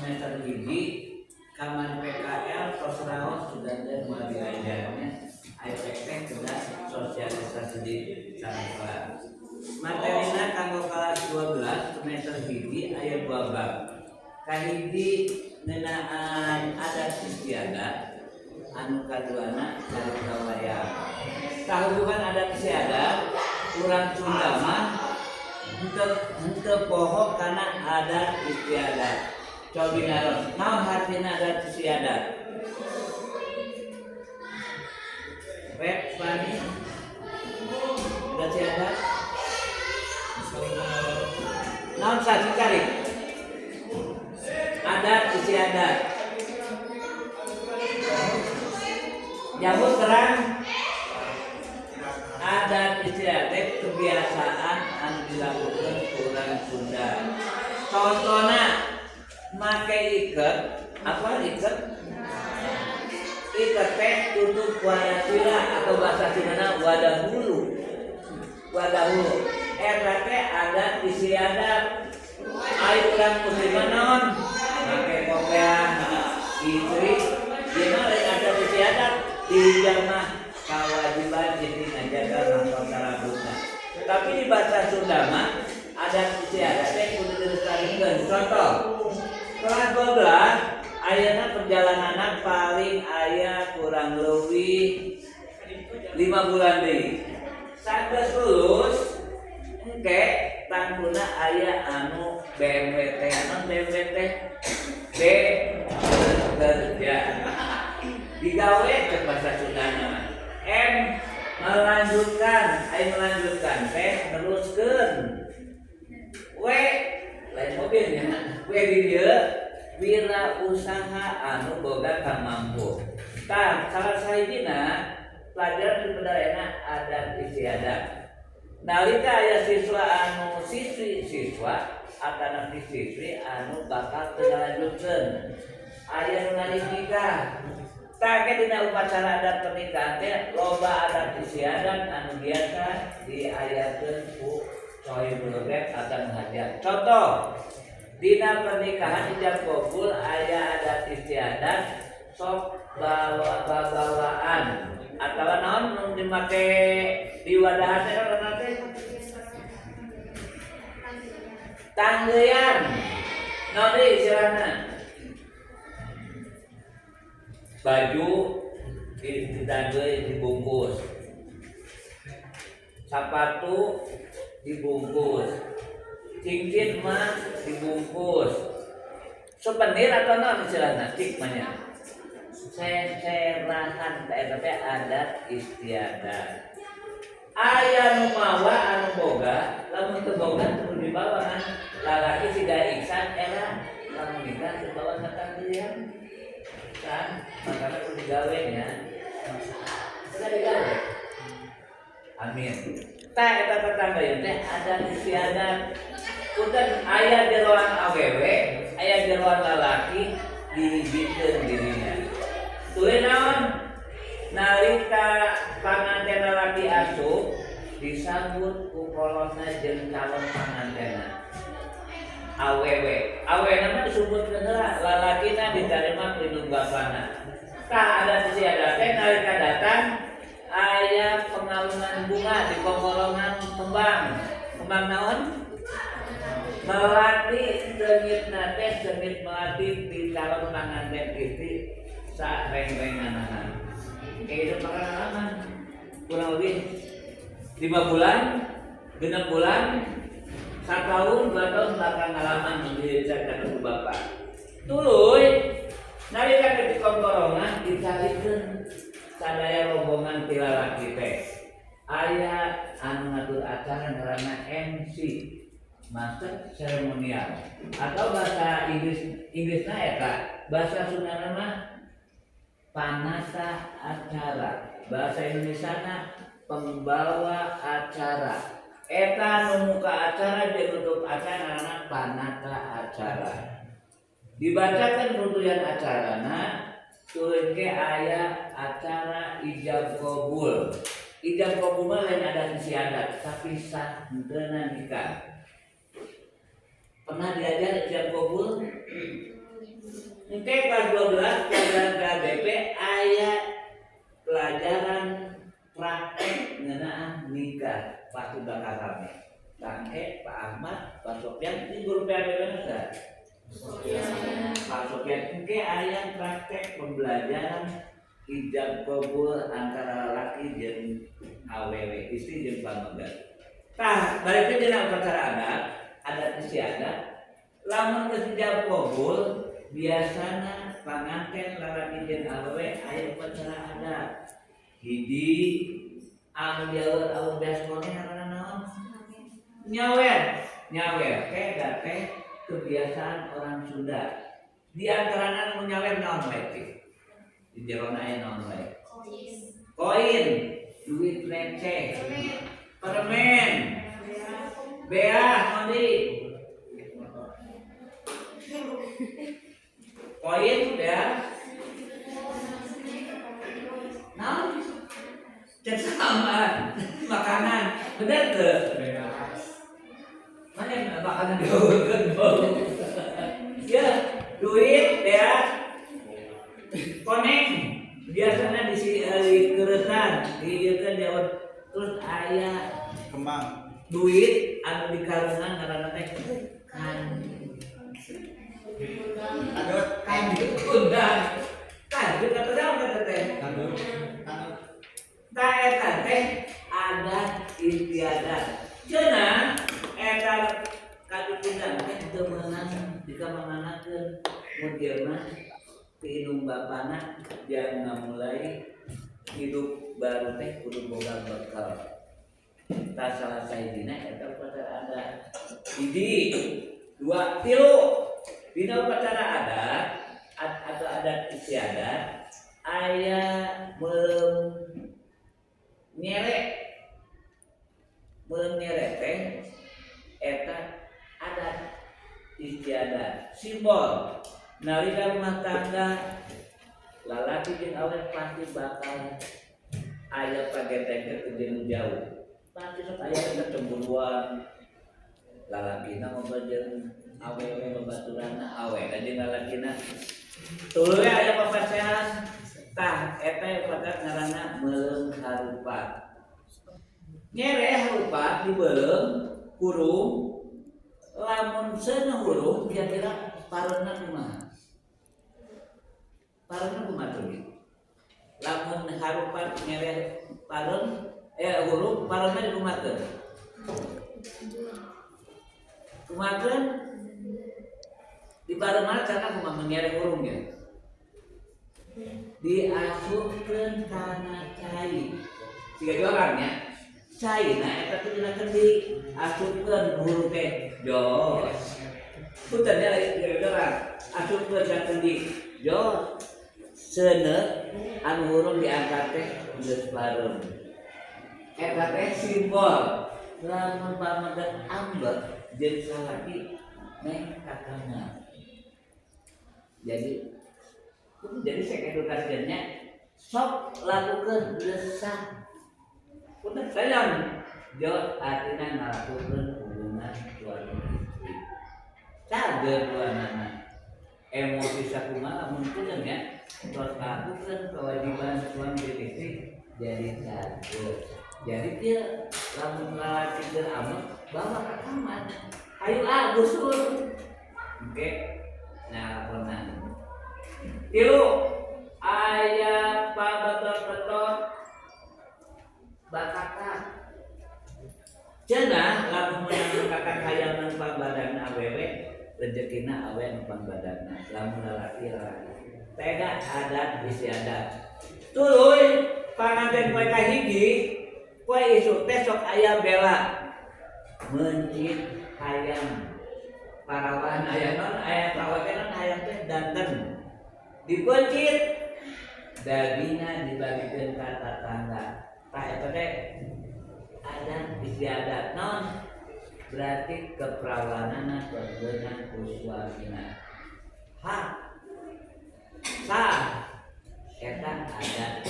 semester 1 kamari PKL tos raos sudah dan mau diajarnya IPK sudah sosialisasi di sakola. Materina kanggo kelas 12 semester 1 aya dua bab. Kahiji ngeunaan adat istiadat, anu kaduana carita wayang. Tah, hubungan adat istiadat, urang Sunda mah henteu henteu poho kana adat istiadat. Cobi naros, naon hartina adat istiadat? Rep pani adat istiadat? Naon saksi cari? Adat istiadat. Jamu terang adat istiadat kebiasaan anu dilakukan urang Sunda. Contohnya make iket, apa iket? Iket teh tutup wadah sirah atau bahasa Sundana wadah hulu. Wadah hulu. Eta teh adat istiadat. Ari urang muslimah naon? Make kopiah istri, ieu mah lain adat istiadat, di mah kewajiban istri ngajaga mahkota rambutna. Tapi di bahasa Sunda mah adat istiadat teh kudu dilestarikeun. Contoh, kelas 12 ayeuna perjalanan paling aya kurang lebih 5 bulan deui. Sageus lulus engke tangtuna aya anu BMWT, anu BMWT B bekerja. Digawe ke bahasa Sundana mah. M melanjutkan, aya melanjutkan teh neruskeun. W lain mobilnya, W di dieu wirausaha anu boga kamampu. Tah, salah sahijina pelajaran di enak adat istiadat. Nalika aya siswa anu siswi siswa atanapi siswi anu bakal teu ngalanjutkeun. Aya nu nikah. Tah, dina upacara adat pernikahan teh loba adat istiadat anu biasa diayakeun ku sohibul ghaib atau hajat. Contoh, dina pernikahan ijab kabul aya adat istiadat sok bawa babawaan atau naon nu dimake di wadahan teh naon teh? Tanggeyan. Naon deui istilahna? Baju ditanggeuy, dibungkus, sepatu dibungkus, cincin emas dibungkus, souvenir atau naon istilahna cik mah nya, seserahan. Eta teh adat istiadat. Aya nu mawa anu boga, lamun teu boga teu dibawa kan. Lalaki siga Iksan era lamun nikah teu bawa satanggeyan kan, makanya kudu digawe nya, kudu digawe. Amin. Tah, eta tetangga teh adat istiadat. Punten, aya jeroan awewe, aya jeroan lalaki, dihijikeun dirinya. Tuluy naon? Nalika panganten lalaki asup disambut ku kolotna jeung calon pangantena awewe. Awewe mah disebutkeun heula, lalakina ditarima ku indung bapana. Tah, adat istiadat teh nalika datang aya pengalungan bunga di kokorongan kembang. Kembang naon? Melati. Seungitna teh seungit melati di calon panganten istri sa reng-renganana. Kayak itu pengalaman kurang lebih 5 bulan, 6 bulan, 1 tahun, 2 tahun bakal ngalaman menjadi ku bapak. Tuluy nalika ke kongkorongan dicarikan sadaya rombongan ti lalaki teh. Aya anu ngatur acara ngaranna MC, master seremonial, atau bahasa Inggris Inggrisna eta, bahasa Sunda mah panata acara, bahasa Indonesia na pembawa acara. Eta nu muka acara jeung nutup acara ngaranna panata acara. Dibacakan runtuyan acarana, tuluy ke aya acara ijab kabul. Ijab kabul mah lain adat istiadat, tapi sah henteuna nikah. Pernah diajar ijab kabul? Engke kelas 12 pelajaran PABP aya pelajaran praktek ngeunaan nikah, pasti bakal rame. Tangke, Pak Ahmad, Pak Sofyan, ini guru PABP na? Pak Sofyan, engke aya praktek pembelajaran ijab kabul antara laki jeung awewe, istri jeung pamegat. Tah, balik dina upacara adat, adat istiadat, lamun geus ijab kabul, biasana panganten lalaki jeung awewe aya upacara adat. Hiji anu diawur-awur baskom ngaranna naon? Nyawer. Nyawer teh da teh kebiasaan orang Sunda. Di antarana nu nyawer naon wae teh? Di jerona aya naon wae? Koin, duit receh, permen, beas, naon deui? Koin, beas, naon? Cek sama makanan, bener tuh? Mana yang makanan diawurkeun bau? Ya, duit, beas, koneng, biasanya di di keretan, diieukeun diawur, terus aya Kembang. Duit anu dikarungan ngaranna teh kan Kadut. Kandut undang, kandut atau naon kata teh? Kadut. Kadut. Tah, eta teh adat istiadat. Cenah eta kadut undang teh teu meunang dikamanganakeun mun ieu mah ti indung bapana jang ngamulai hidup baru teh kudu boga bekal. Tah, salah sahijina eta upacara adat. Hiji, dua, tilu. Dina upacara adat atau adat istiadat aya meuleum nyere. Meuleum nyere teh eta adat istiadat, simbol nalika rumah tangga lalaki jeung awewe pasti bakal aya pagetek jeung jauh, pasti sok aya kecemburuan, lalakina ngobrol jeung awewe babaturanna, awewe jeung lalakina, tuluy aya papasean. Tah, eta upacara ngaranna meuleum harupat. Nyere harupat dibeuleum hurung, lamun seuneu hurung kira-kira pareuna kumaha? Pareuna kumaha tuh? Lamun harupat nyere pareun hurung, pareunna dikumahakeun? Kumahakeun? Di pareunna cara kumaha nyere hurung ya? Diasupkeun kana cai. Siga jualan ya. Cai na eta teh dina kendi, asupkeun hurung teh jos. Punten ya, jualan. Asupkeun ka kendi jos. Seuneu anu hurung diangkat teh geus pareum. Eta teh simbol lamun pameget ambek jeung salaki neng ka kamar. Jadi saya edukasinya sok lakukan resah. Punten sayang, jos artinya ngalakukeun hubungan suami istri. Cager duanana. Emosi sakumaha mun punten ya, terus lakukan kewajiban suami dan istri jadi cager. Jadi dia lamun lalaki keur ambek bawa ke kamar. Ayo ah gusur. Oke. Nah, pernah. Tilu aya pabetot-betot bakakak. Cenah lamun meunang bakakak hayang numpang badanna awewe, rezekina awewe numpang badanna. Lamun lalaki lalaki. Tega adat istiadat. Tuluy panganten poe kahiji, poe isuk teh sok aya bela. Meuncit hayam. Parawan aya non, aya parawan teh non, hayam teh danten. Dipeuncit dagingna dibagikeun ka tatangga. Tah, eta teh adat istiadat non, berarti keperawanana beunang ku suamina. Ha. Sah. Eta adat